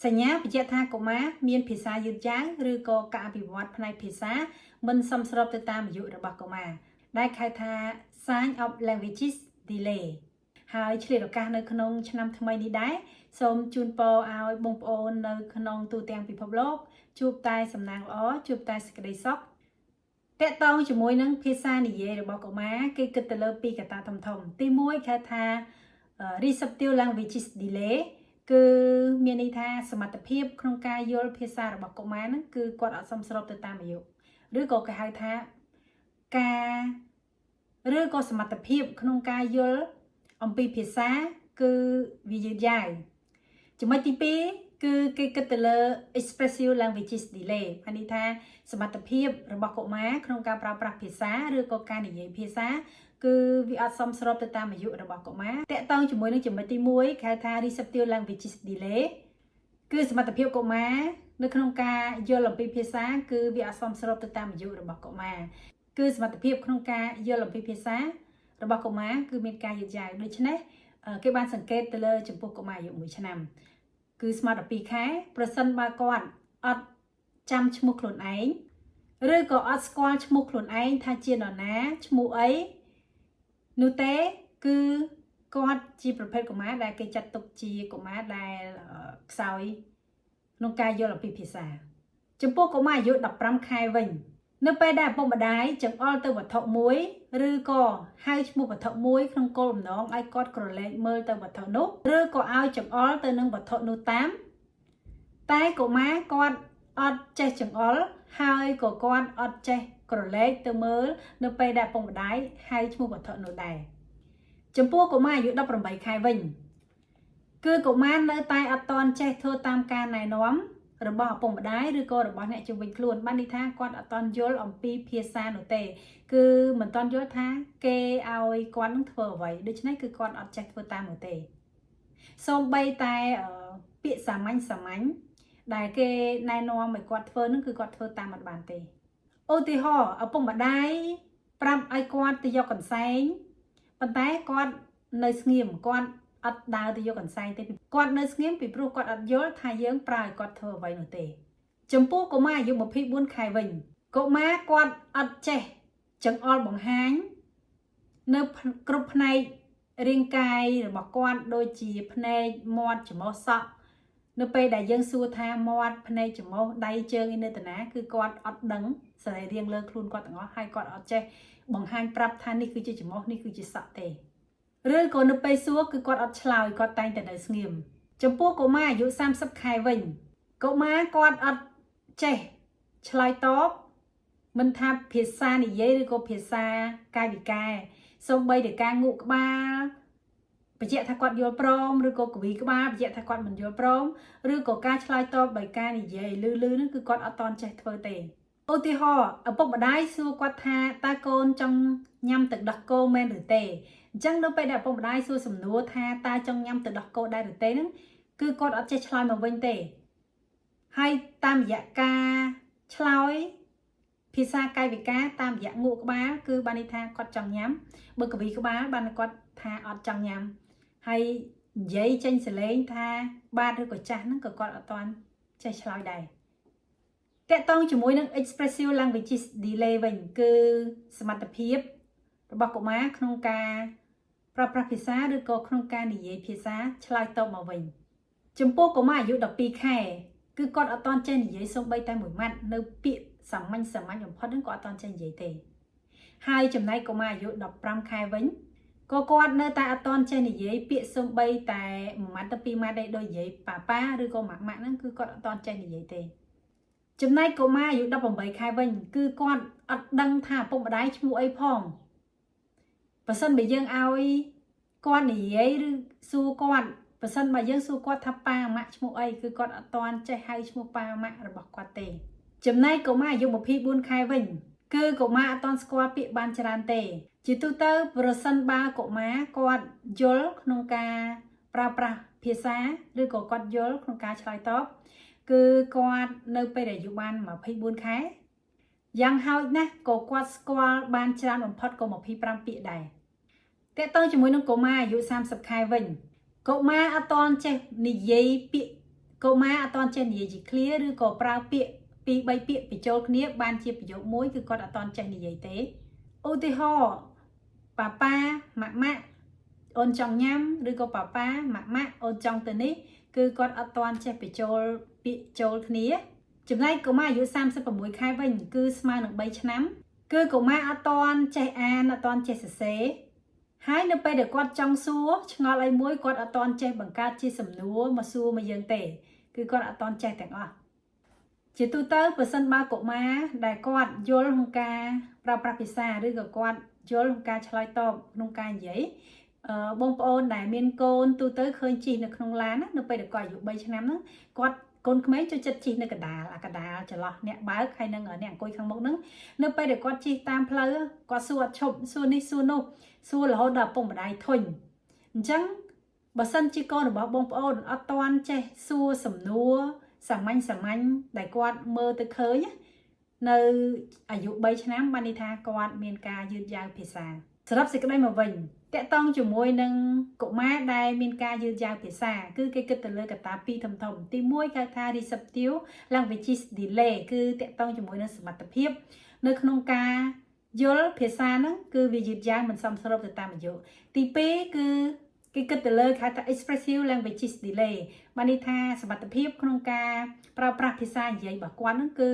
សញ្ញាបញ្ជាក់ថាកុមារមានភាសាយឺតយ៉ាវឬក៏ការអភិវឌ្ឍផ្នែកភាសាមិនសមស្របទៅតាមអាយុរបស់កុមារដែលហៅថា sign of languages delay។ ហើយឆ្លៀតឱកាសនៅក្នុងឆ្នាំថ្មីនេះដែរសូមជូនពរឲ្យបងប្អូននៅក្នុងទូទាំងពិភពលោកជួបតែសំណាងល្អជួបតែសេចក្តីសុខទាក់ទងជាមួយនឹងភាសានិយាយរបស់កុមារគេគិតទៅលើពីរកត្តាធំៗទី1គេថា receptive languages delay គឺមានន័យថាសមត្ថភាពក្នុងការយល់ភាសារបស់កុមារហ្នឹងគឺគាត់អត់សមស្របទៅតាមអាយុឬក៏គេហៅថាការឬក៏សមត្ថភាពក្នុងការយល់អំពីភាសាគឺវាយឺតយ៉ាវចំណុចទី2គឺគេគិតទៅលើ expressive languages delay បានន័យថាសមត្ថភាពរបស់កុមារក្នុងការប្រើប្រាស់ភាសាឬក៏ការនិយាយភាសាគឺវាអត់សមស្របទៅតាមអាយុរបស់កុមារទាក់ទងជាមួយនឹងចំណុចទី1គេហៅថា receptive languages delay គឺសមត្ថភាពកុមារនៅក្នុងការយល់អំពីភាសាគឺវាអត់សមស្របទៅតាមអាយុរបស់កុមារគឺសមត្ថភាពក្នុងការយល់អំពីភាសារបស់កុមារគឺមានការយឺតយ៉ាវដូច្នេះគេបានសង្កេតទៅលើចំពោះកុមារអាយុ1ឆ្នាំគឺស្មើ12ខែប្រសិនបើគាត់អត់ចាំឈ្មោះខ្លួនឯងឬក៏អត់ស្គាល់ឈ្មោះខ្លួនឯងថាជានរណាឈ្មោះអីនោះទេគឺគាត់ជាប្រភេទកុមារដែលគេចាត់ទុកជាកុមារដែលខ្សោយក្នុងការយល់អំពីភាសា ចំពោះកុមារអាយុ15ខែវិញ នៅពេលដែលឪពុកម្ដាយចង្អុលទៅវត្ថុមួយឬក៏ហៅឈ្មោះវត្ថុមួយក្នុងគោលបំណងឲ្យគាត់ក្រឡេកមើលទៅវត្ថុនោះឬក៏ឲ្យចង្អុលទៅនឹងវត្ថុនោះតាមតែកុមារគាត់អត់ចេះចង្អុលហើយក៏គាត់អត់ចេះក្រឡេកទៅមើលនៅពេលដែលឪពុកម្ដាយហៅឈ្មោះវត្ថុនោះដែរចំពោះកុមារអាយុ18ខែវិញគឺកុមារនៅតែអត់ទាន់ចេះធ្វើតាមការណែនាំរបស់ឪពុកម្ដាយឬក៏របស់អ្នកជុំវិញខ្លួនបានន័យថាគាត់អត់ទាន់យល់អំពីភាសានោះទេគឺមិនទាន់យល់ថាគេឲ្យគាត់នឹងធ្វើអ្វីដូច្នេះគឺគាត់អត់ចេះធ្វើតាមនោះទេសូម្បីតែពាក្យសាមញ្ញសាមញ្ញដែលគេណែនាំឲ្យគាត់ធ្វើនឹងគឺគាត់ធ្វើតាមអត់បានទេឧទាហរណ៍ឪពុកម្ដាយប្រាប់ឲ្យគាត់ទៅយកកន្សែងប៉ុន្តែគាត់នៅស្ងៀមគាត់អត់ដើរទៅយកកន្សែងទេគាត់នៅស្ងៀមពីព្រោះគាត់អត់យល់ថាយើងប្រើឲ្យគាត់ធ្វើអ្វីនោះទេ ចំពោះកុមារអាយុ24ខែវិញកុមារគាត់អត់ចេះចង្អុលបង្ហាញនៅគ្រប់ផ្នែករាងកាយរបស់គាត់ដូចជាភ្នែកមាត់ច្រមុះសក់នៅពេលដែលយើងសួរថាមាត់ភ្នែកច្រមុះដៃជើងឯនៅតាណាគឺគាត់អត់ដឹងសរីរាង្គលើខ្លួនគាត់ទាំងអស់ហើយគាត់អត់ចេះបង្ហាញប្រាប់ថានេះគឺជាច្រមុះនេះគឺជាសក់ទេឬក៏នៅពេលសួរគឺគាត់អត់ឆ្លើយគាត់តែងតែនៅស្ងៀមចំពោះកុមារអាយុ30ខែវិញកុមារគាត់អត់ចេះឆ្លើយតបមិនថាភាសានិយាយឬក៏ភាសាកាយវិការសូម្បីតែការងក់ក្បាលបញ្ជាក់ថាគាត់យល់ព្រមឬក៏កវីក្បាលបញ្ជាក់ថាគាត់មិនយល់ព្រមឬក៏ការឆ្លើយតបដោយការនិយាយលឺលឺនឹងគឺគាត់អត់ទាន់ចេះធ្វើទេឧទាហរណ៍ឪពុកម្ដាយសួរគាត់ថាតើកូនចង់ញ៉ាំទឹកដោះគោមែនឬទេអញ្ចឹងនៅពេលដែលឪពុកម្ដាយសួរសំណួរថាតើចង់ញ៉ាំទឹកដោះគោដែរឬទេហ្នឹងគឺគាត់អត់ចេះឆ្លើយមកវិញទេហើយតាមរយៈការឆ្លើយភាសាកាយវិការតាមរយៈងក់ក្បាលគឺបានន័យថាគាត់ចង់ញ៉ាំបើកវីក្បាលបានគាត់ថាអត់ចង់ញ៉ាំហើយនិយាយចេញសលេងថាបាទឬក៏ចាស់ហ្នឹងក៏គាត់អត់ទាន់ចេះឆ្លើយដែរទាក់ទងជាមួយនឹង expressive languages delay វិញគឺសមត្ថភាពរបស់កុមារក្នុងការប្រើប្រាស់ភាសាឬក៏ក្នុងការនិយាយភាសាឆ្លើយតបមកវិញចំពោះកុមារអាយុ12ខែគឺគាត់អត់ទាន់ចេះនិយាយសូម្បីតែមួយម៉ាត់នៅពាក្យសាមញ្ញសាមញ្ញបំផុតហ្នឹងក៏អត់ទាន់ចេះនិយាយទេហើយចំណែកកុមារអាយុ15ខែវិញក៏គាត់នៅតែអត់ទាន់ចេះនិយាយពាក្យសំបីតែមួយម៉ាត់ទៅពីរម៉ាត់ទេដូចនិយាយប៉ាប៉ាឬក៏ម៉ាក់ម៉ាក់ហ្នឹងគឺគាត់អត់ទាន់ចេះនិយាយទេចំណែកកុមារអាយុ18ខែវិញគឺគាត់អត់ដឹងថាឪពុកម្ដាយឈ្មោះអីផងបើសិនបើយើងឲ្យគាត់និយាយឬសួរគាត់បើសិនបើយើងសួរគាត់ថាប៉ាម៉ាក់ឈ្មោះអីគឺគាត់អត់ទាន់ចេះហៅឈ្មោះប៉ាម៉ាក់របស់គាត់ទេចំណែកកុមារអាយុ24ខែវិញគឺកុមារអត់ទាន់ស្គាល់ពាក្យបានច្រើនទេ ជាទូទៅប្រសិនបើកុមារគាត់យល់ក្នុងការប្រើប្រាស់ភាសាឬក៏គាត់យល់ក្នុងការឆ្លើយតបគឺគាត់នៅពេលអាយុបាន24ខែយ៉ាងហោចណាស់ក៏គាត់ស្គាល់បានច្រើនបំផុតក៏25ពាក្យដែរទាក់ទងជាមួយនឹងកុមារអាយុ30ខែវិញកុមារអត់ទាន់ចេះនិយាយពាក្យ កុមារអត់ទាន់ចេះនិយាយជាឃ្លាឬក៏ប្រើពាក្យពីរបីពាក្យបញ្ចូលគ្នាបានជាប្រយោគមួយគឺគាត់អត់ទាន់ចេះនិយាយទេឧទាហរណ៍ប៉ាប៉ាម៉ាក់ម៉ាក់អូនចង់ញ៉ាំឬក៏ប៉ាប៉ាម៉ាក់ម៉ាក់អូនចង់ទៅនេះគឺគាត់អត់ទាន់ចេះបញ្ចូលពាក្យចូលគ្នាចំណែកកុមារអាយុ36ខែវិញគឺស្មើនឹង3ឆ្នាំគឺកុមារអត់ទាន់ចេះអានអត់ទាន់ចេះសរសេរហើយនៅពេលដែលគាត់ចង់សួរឆ្ងល់អីមួយគាត់អត់ទាន់ចេះបង្កើតជាសំណួរមកសួរមកយើងទេគឺគាត់អត់ទាន់ចេះទាំងអស់ជាទូទៅប្រសិនបើកុមារដែលគាត់យល់ក្នុងការប្រើប្រាស់ភាសាឬក៏គាត់យល់ក្នុងការឆ្លើយតបក្នុងការនិយាយអឺបងប្អូនដែលមានកូនទូទៅឃើញជិះនៅក្នុងឡានណានៅពេលដែលគាត់អាយុ3ឆ្នាំហ្នឹងគាត់កូនក្មេងចូលចិត្តជិះនៅកណ្ដាលអាកណ្ដាលចន្លោះអ្នកបើកហើយនឹងអ្នកអង្គុយខាងមុខហ្នឹងនៅពេលដែលគាត់ជិះតាមផ្លូវគាត់សួរអត់ឈប់សួរនេះសួរនោះសួររហូតដល់ឪពុកម្ដាយធុញអញ្ចឹងបើសិនជាកូនរបស់បងប្អូនអត់ទាន់ចេះសួរសំណួរសាមញ្ញសាមញ្ញដែលគាត់មើលទៅឃើញនៅអាយុ3ឆ្នាំបានន័យថាគាត់មានការយឺតយ៉ាវភាសាសរុបសេចក្តីមកវិញទាក់ទងជាមួយនឹងកុមារដែលមានការយឺតយ៉ាវភាសាគឺគេគិតទៅលើកត្តាពីរធំធំទី1គេថា receptive language delay គឺទាក់ទងជាមួយនឹងសមត្ថភាពនៅក្នុងការយល់ភាសាហ្នឹងគឺវាយឺតយ៉ាវមិនសមស្របទៅតាមអាយុទី2គឺគេគិតទៅលើគេហៅថា expressive language delay បានន័យថាសមត្ថភាពក្នុងការប្រើប្រាស់ភាសានិយាយរបស់គាត់ហ្នឹងគឺ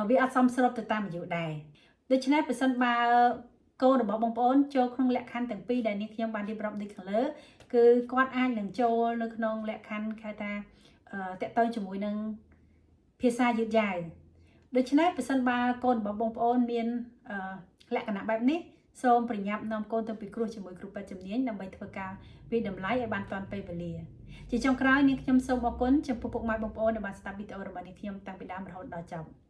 វាអត់សមស្របទៅតាមអាយុដែរដូច្នេះប្រសិនបើកូនរបស់បងប្អូនចូលក្នុងលក្ខខណ្ឌទាំងពីរដែលនេះខ្ញុំបានរៀបរាប់ដូចខាងលើគឺគាត់អាចនឹងចូលនៅក្នុងលក្ខខណ្ឌគេថាទាក់ទងជាមួយនឹងភាសាយឺតយ៉ាវដូច្នេះប្រសិនបើកូនរបស់បងប្អូនមានលក្ខណៈបែបនេះសូមប្រញាប់នាំកូនទៅពិគ្រោះជាមួយគ្រូពេទ្យជំនាញដើម្បីធ្វើការវាយតម្លៃឲ្យបានទាន់ពេលវេលាជាចុងក្រោយនាងខ្ញុំសូមអរគុណចំពោះពុកម៉ែបងប្អូនដែលបានស្ដាប់វីដេអូរបស់នាងខ្ញុំតាំងពីដើមរហូតដល់ចប់។